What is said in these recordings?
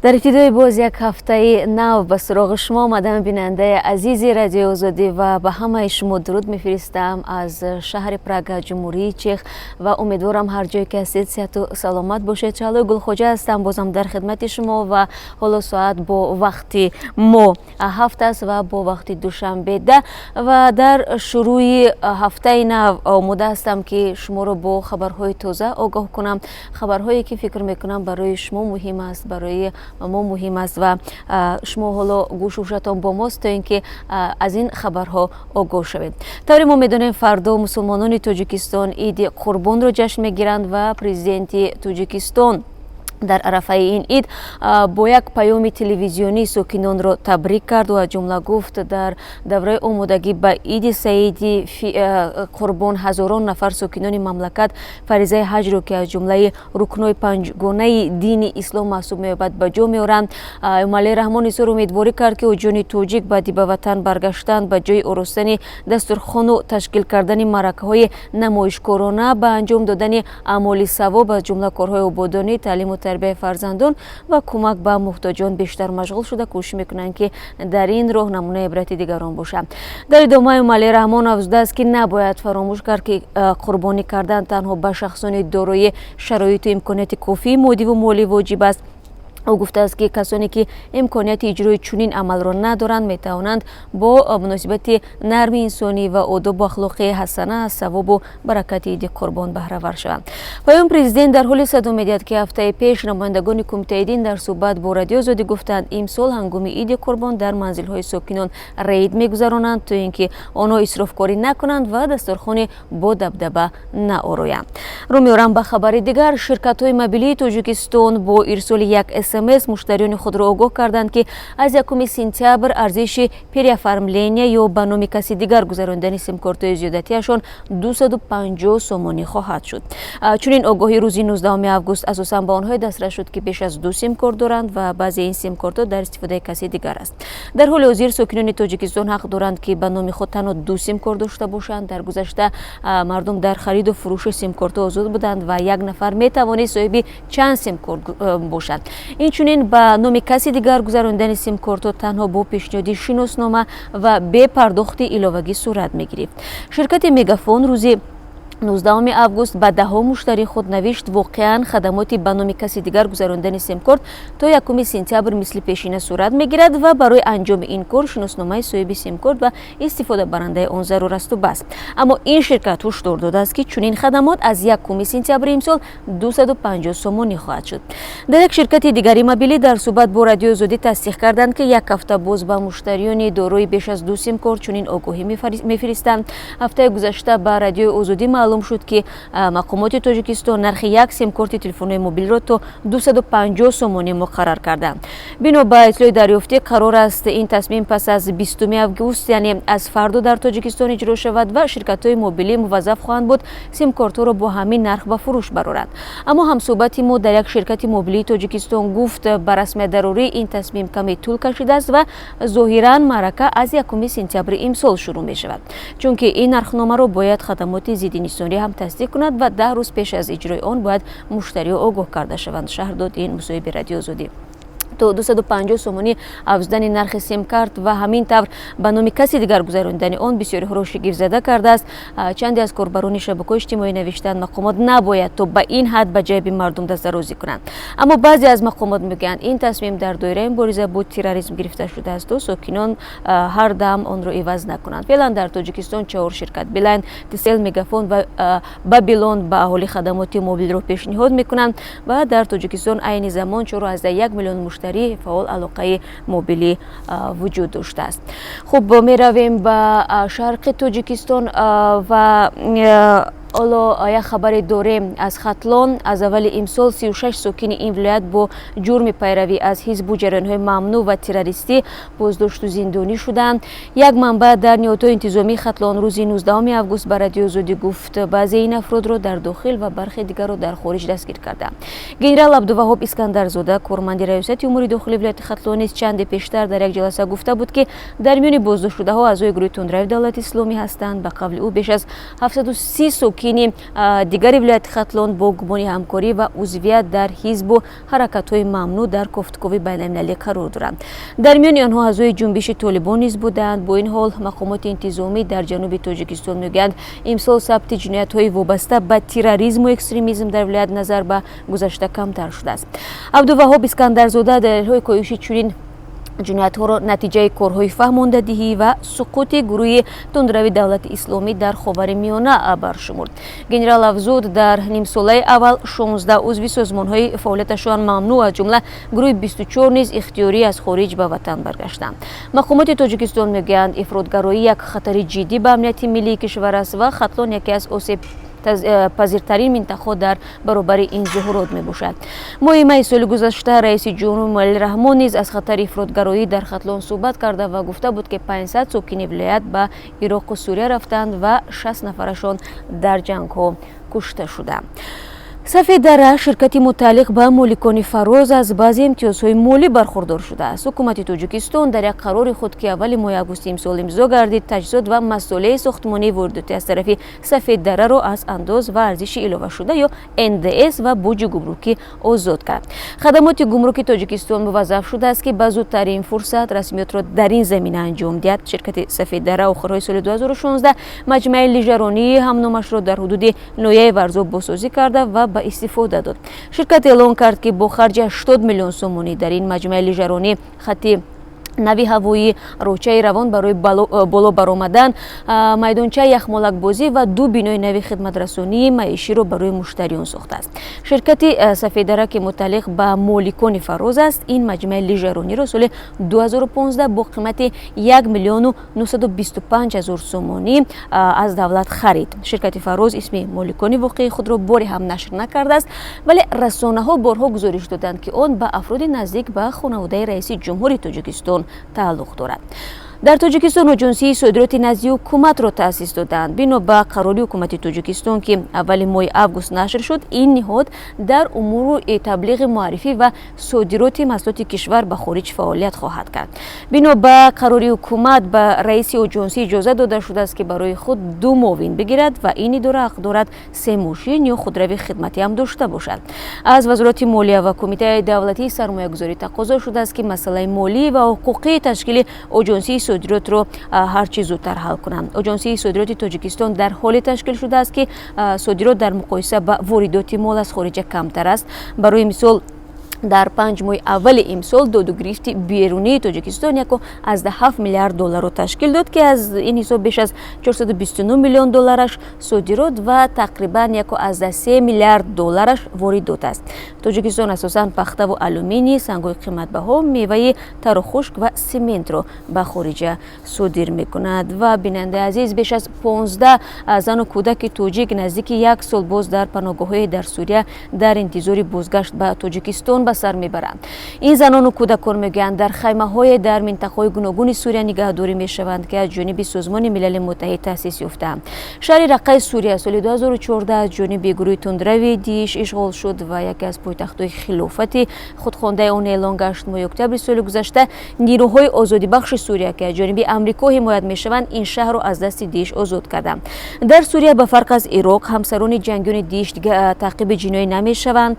Дар ибтидои боз як ҳафтаи нав ба суроғи шумо омадам, бинандаи азизи Радиои Озодӣ, ва ба ҳамаи шумо дуруд мефиристам аз шаҳри Прага, Ҷумҳурии Чех, ва умедворам, ҳар ҷое ки ҳастед, сиҳату саломат бошед. Шаҳлои Гулхоҷа ҳастам, бозам дар хидмати шумо, ва ҳоло соат бо вақти мо 7 аст ва бо вақти Душанбе 10. Ва дар шурӯи ҳафтаи нав омода ҳастам, ки шуморо бо хабарҳои тоза огоҳ кунам, хабарҳое ки фикр мекунам, барои шумо муҳим аст, барои мо муҳим аст, ва шумо ҳоло гӯшу ҳушатон бо мост, то ин ки аз ин хабарҳо огоҳ шавед. Тавре мо медонем, фардо мусулмонони Тоҷикистон Иди Қурбонро ҷашн мегиранд ва Президенти Тоҷикистон дар арафаи ин ид бо як паёми телевизионӣ сокинонро табрик кард ва аз ҷумла гуфт, дар давраи омодагӣ ба Иди саиди Қурбон ҳазорон нафар сокинони мамлакат фаризаи ҳаҷро, ки аз ҷумлаи рукнҳои панҷгонаи дини ислом маҳсуб меёбад, ба ҷо меоранд. Эмомалӣ Раҳмон изҳор умедворӣ кард, ки ҳоҷиёни тоҷик баъди ба ватан баргаштан ба ҷои оростани дастурхону ташкил кардани маъракаҳои намоишкорона ба анҷом додани аъмоли савоб, аз ҷумла корҳои ободонӣ, таълиму тарбияи фарзандон ва кӯмак ба муҳтоҷон бештар машғул шуда, кӯшиш мекунанд, ки дар ин роҳ намунаи ибрати дигарон бошанд. Дар идома Эмомалӣ Раҳмон афзудааст, ки набояд фаромӯш кард, ки қурбонӣ кардан танҳо ба шахсони дорои шароиту имконияти кофии моддиву молӣ воҷиб аст. Ӯ гуфтааст, ки касоне ки имконияти иҷрои чунин амалро надоранд, метавонанд бо муносибати нарми инсонӣ ва одобу ахлоқи ҳасана аз савобу баракати Иди Қурбон баҳравар шаванд. Паёми президент дар ҳоле садо медиҳад, ки ҳафтаи пеш намояндагони Кумитаи дин дар суҳбат бо Радиои Озодӣ гуфтанд, имсол ҳангоми Иди Қурбон дар манзилҳои сокинон рейд мегузаронанд, то ин ки онҳо исрофкорӣ накунанд ва дастурхони бо дабдаба наороянд. Рӯ меорам ба хабари дигар. Ширкатҳои мобилии Тоҷикистон бо ирсоли як СМС муштариёни худро огоҳ карданд, ки аз 1 сентябр арзиши переоформления ё ба номи каси дигар гузарондани симкортҳои зиёдатиашон 250 сомонӣ хоҳад шуд. Чунин огоҳӣ рӯзи 19 август асосан ба онҳое дастрас шуд, ки беш аз ду симкорт доранд ва баъзе ин симкортҳо дар истифодаи каси дигар аст. Дар ҳоли ҳозир сокинони Тоҷикистон ҳақ доранд, ки ба номи худ танҳо ду симкорт дошта бошанд. Дар гузашта мардум дар хариду фурӯши симкортҳо озод буданд ва як нафар метавонист соҳиби чанд симкорт бошад. Инчунин ба номи каси дигар гузарондани симкортҳо танҳо бо пешниҳоди шиноснома ва бе пардохти иловагӣ сурат мегирифт. Ширкати Мегафон рӯзи 19 август ба даҳҳо муштарии худ навишт: воқеан, хадамоти ба номи каси дигар гузарондани симкорт то 1 сентябр мисли пешина сурат мегирад ва барои анҷоми ин кор шиносномаи соҳиби симкорт ва истифодабарандаи он зарур асту бас. Аммо ин ширкат ҳушдор додааст, ки чунин хадамот аз 1 сентябри имсол 250 сомонӣ хоҳад шуд. Дар як ширкати дигари мобилӣ дар суҳбат бо Радиои Озодӣ тасдиқ карданд, ки як ҳафта боз ба муштариёни дорои беш аз ду симкорт чунин огоҳӣ мефиристанд. Ҳафтаи гузашта ба Радиои Озодӣ маълум шуд, ки мақомоти Тоҷикистон нархи як симкорти телефонҳои мобилро то 250 сомонӣ муқаррар карданд. Бино ба иттилои дарёфтӣ, қарор аст ин тасмим пас аз 20 август, яъне аз фардо, дар Тоҷикистон иҷро шавад ва ширкатҳои мобилӣ муваззаф хоҳанд буд симкортҳоро бо ҳамин нарх ба фурӯш бароранд. Аммо ҳамсӯҳбати мо дар як ширкати мобилии Тоҷикистон гуфт, ба расмият дарории ин тасмим каме тӯл кашидааст ва зоҳиран маърака аз 1 сентябри имсол шурӯъ мешавад, чунки ин нархномаро бояд хадамоти зидди инҳисорӣ ҳам тасдиқ кунад ва 10 рӯз пеш аз иҷрои он бояд муштариҳо огоҳ карда шаванд, шарҳ дод ин мусоҳиби Радиои Озодӣ. То 250 сомонӣ афзудани нархи симкарт ва ҳамин тавр ба номи каси дигар гузарондани он бисёриҳоро шигифтзада кардааст. Чанде аз корбарони шабакаҳои иҷтимоӣ навиштанд, мақомот набояд то ба ин ҳад ба ҷайби мардум дастдарозӣ кунанд. Аммо баъзе аз мақомот мегӯянд, ин тасмим дар доираи мубориза бо терроризм гирифта шудааст, то сокинон ҳар дам онро иваз накунанд. Феълан дар Тоҷикистон чаҳор ширкат: Билайн, Тисел, Мегафон ва Бабилон ба аҳолӣ хадамоти мобилро пешниҳод мекунанд ва дар Тоҷикистон айни замон 4,1 миллион муштарии фаъол алоқаи мобилӣ вуҷуд доштааст. Хуб, меравем ба шарқи Тоҷикистон ва ҳоло як хабаре дорем аз Хатлон. Аз аввали имсол 36 сокини ин вилоят бо ҷурми пайравӣ аз ҳизбу ҷараёнҳои мамнӯъ ва террористӣ боздошту зиндонӣ шуданд. Як манбаъ дар ниҳодҳои интизомии Хатлон рӯзи 19 август ба Радиои Озодӣ гуфт, баъзе ин афродро дар дохил ва бархе дигарро дар хориҷ дастгир карданд. Генерал Абдуваҳоб Искандарзода, корманди Раёсати умури дохили вилояти Хатлон низ чанде пештар дар як ҷаласа гуфта буд, ки дар миёни боздоштшудаҳо аъзои гурӯҳи тундрави Давлати Исломӣ ҳастанд. Ба қавли ӯ, беш аз 730 сокини Сокини дигари вилояти Хатлон бо гумони ҳамкорӣ ва узвият дар ҳизбу ҳаракатҳои мамнӯъ дар кофтукови байналмилалӣ қарор доранд. Дар миёни онҳо аъзои ҷунбиши Толибон низ буданд. Бо ин ҳол, мақомоти интизомӣ дар ҷануби Тоҷикистон мегӯянд, имсол сабти ҷиноятҳои вобаста ба терроризму экстремизм дар вилоят назар ба гузашта камтар шудааст. Абдуваҳоб Искандарзода далелҳои коҳиши чунин ҷиноятҳоро натиҷаи корҳои фаҳмондадиҳӣ ва суқути гурӯҳи тундрави Давлати Исломӣ дар Ховари Миёна баршумурд. Генерал афзуд, дар нимсолаи аввал 16 узви созмонҳои фаъолияташон мамнӯъ, аз ҷумла гурӯҳи 24 низ ихтиёрӣ аз хориҷ ба ватан баргаштанд. Мақомоти Тоҷикистон мегӯянд, ифротгароӣ як хатари ҷиддӣ ба амнияти миллии кишвар аст ва Хатлон яке аз осеб пазиртарин минтақаҳо дар баробари ин зуҳурот мебошад. Моҳи майи соли гузашта раиси ҷумҳур Эмомалӣ Раҳмон низ аз хатари ифротгароӣ дар Хатлон суҳбат карда ва гуфта буд, ки 500 сокини вилоят ба Ироқу Сурия рафтанд ва 60 нафарашон дар ҷангҳо кушта шуданд. Сафеддара, ширкати мутааллиқ ба моликони Фароз, аз баъзе имтиёзҳои молӣ бархурдор шудааст. Ҳукумати Тоҷикистон дар як қарори худ, ки аввали моҳи августи имсол имзо гардид, таҷҳизот ва масолеҳи сохтмонии воридотӣ аз тарафи Сафеддараро аз андоз ва арзиши иловашуда ё НДС ва боҷи гумрукӣ озод кард. Хадамоти гумруки Тоҷикистон муваззаф шудааст, ки ба зудтарин фурсат расмиётро дар ин замина анҷом диҳад. Ширкати Сафеддара охирҳои соли 2016 маҷмӯаи лижаронии ҳамномашро дар ҳудуди ноҳияи Варзоб босозӣ карда ва ба истифода дод. Ширкат эълон кард, ки бо харҷи 80 миллион сомонӣ дар ин маҷмӯаи лижаронӣ хати нави ҳавоӣ, роҳчаи равон барои боло баромадан, майдончаи яхмолакбозӣ ва ду бинои нави хидматрасонии маиширо барои муштариён сохтааст. Ширкати Сафеддара, ки мутааллиқ ба моликони Фароз аст, ин маҷмӯаи лижарониро соли 2015 бо қимати 1 миллиону 925 ҳазор сомонӣ аз давлат харид. Ширкати Фароз исми моликони воқеии худро боре ҳам нашр накардааст, вале расонаҳо борҳо гузориш доданд, ки он ба афроди наздик ба хонаводаи раиси ҷумҳури Тоҷикистон тааллуқ дорад. Дар Тоҷикистон Оҷонсии содироти назди ҳукуматро таъсис доданд. Бино ба қарори ҳукумати Тоҷикистон, ки аввали моҳи август нашр шуд, ин ниҳод дар умури таблиғи, муаррифӣ ва содироти маҳсулоти кишвар ба хориҷ фаъолият хоҳад кард. Бино ба қарори ҳукумат, ба раиси оҷонсӣ иҷоза дода шудааст, ки барои худ ду муовин бигирад ва ин идора ҳақ дорад се мошин ё худрави хидматӣ ҳам дошта бошад. Аз Вазорати молия ва Кумитаи давлатии сармоягузорӣ тақозо шудааст, ки масъалаи молӣ ва ҳуқуқии ташкили оҷонсии содиротро ҳарчи зудтар ҳал кунанд. Оҷонсии содироти Тоҷикистон дар ҳоле ташкил шудааст, ки содирот дар муқоиса ба воридоти мол аз хориҷа камтар аст. Барои мисол, дар 5 моҳи аввали имсол додугирифти берунии Тоҷикистон 1,7 миллиард долларро ташкил дод, ки аз ин ҳисоб беш аз 429 миллион доллараш содирот ва тақрибан 1,3 миллиард доллараш воридот аст. Тоҷикистон асосан пахтаву алюминий, сангҳои қиматбаҳо, меваи тару хушк ва сементро ба хориҷа содир мекунад. Ва, бинандаи азиз, беш аз 15 зану кӯдаки тоҷик наздики як сол боз дар паноҳгоҳҳое дар Сурия дар интизори бозгашт ба Тоҷикистон ба сар мебаранд. Ин занону кӯдакон, мегӯянд, дар хаймаҳое дар минтақаҳои гуногуни Сурия нигаҳдорӣ мешаванд, ки аз ҷониби Созмони Милали Муттаҳид таъсис ёфтаанд. Шаҳри Раққаи Сурия соли 2014 аз ҷониби гурӯҳи тундрави ДИИШ ишғол шуд ва яке аз пойтахтҳои хилофати худхондаи он эълон гашт. Моҳи октябри соли гузашта нирӯҳои озодибахши Сурия, ки аз ҷониби Амрико ҳимоят мешаванд, ин шаҳрро аз дасти ДИИШ озод карданд. Дар Сурия, ба фарқ аз Ироқ, ҳамсарони ҷангиёни ДИИШ таъқиби ҷиноӣ намешаванд.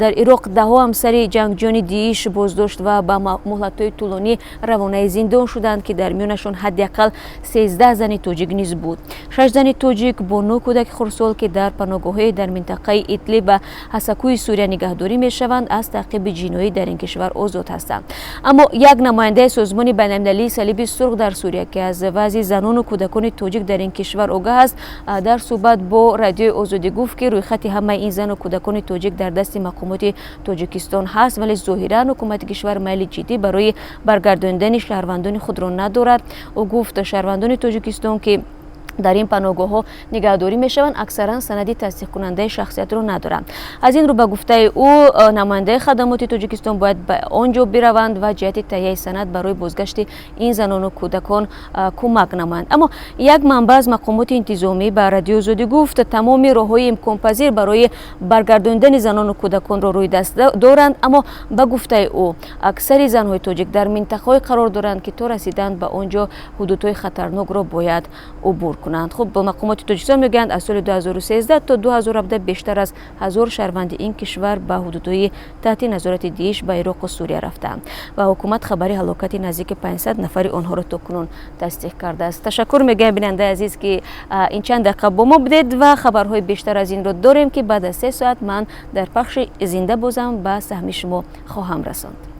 Дар Ироқ даҳҳо ҳамсари ҷангҷӯёни ДИИШ боздошт ва ба муҳлатҳои тӯлонӣ равонаи зиндон шуданд, ки дар миёнашон ҳадди ақал 13 зани тоҷик низ буд. Шаш зани тоҷик бо нӯ кӯдаки хурдсол, ки дар паноҳгоҳҳои дар минтақаи Идлиб ва Ҳасакӯи Сурия нигаҳдорӣ мешаванд, аз таъқиби ҷиноӣ дар ин кишвар озод ҳастанд. Аммо як намояндаи Созмони байналмилалии Салиби Сурх дар Сурия, ки аз вазъи занону кӯдакони тоҷик дар ин кишвар огаҳ аст, дар суҳбат бо Радиои Озодӣ гуфт, ки рӯйхати ҳамаи ин зану кӯдакони тоҷик дар дасти мақомоти Тоҷикистон ҳаст, вале зоҳиран ҳукумати кишвар майли ҷиддӣ барои баргардонидани шаҳрвандони худро надорад. Ӯ гуфт, шаҳрвандони Тоҷикистон, ки дар ин паноҳгоҳҳо нигаҳдорӣ мешаванд, аксаран санади тасдиқкунандаи шахсиятро надоранд. Аз ин рӯ, ба гуфтаи ӯ, намояндаи хадамоти Тоҷикистон бояд ба он ҷо бираванд ва ҷиҳати таҳияи санад барои бозгашти ин занону кӯдакон кӯмак намоянд. Аммо як манбаъ аз мақомоти интизомӣ ба Радиои Озодӣ гуфт, тамоми роҳҳои имконпазир барои баргардонидани занону кӯдаконро рӯи даст доранд. Аммо, ба гуфтаи ӯ, аксари занҳои тоҷик дар минтақаҳое қарор доранд, ки то расидан ба он ҷо ҳудудҳои хатарнокро бояд убур кунанд. Кунанд. Хуб, мақомоти Тоҷикистон мегӯянд, аз соли 2013 то 2017 бештар аз 1000 шаҳрванди ин кишвар ба ҳудудҳои таҳти назорати ДИИШ, ба Ироқу Сурия рафтаанд ва ҳукумат хабари ҳалокати наздики 500 нафари онҳоро то кунун тасдиқ кардааст. Ташаккур мегӯям, бинандаи азиз, ки ин чанд дақиқа бо мо будед ва хабарҳои бештар аз инро дорем, ки баъд аз 3 соат ман дар пахши зинда бозам ба саҳми шумо хоҳам расонд.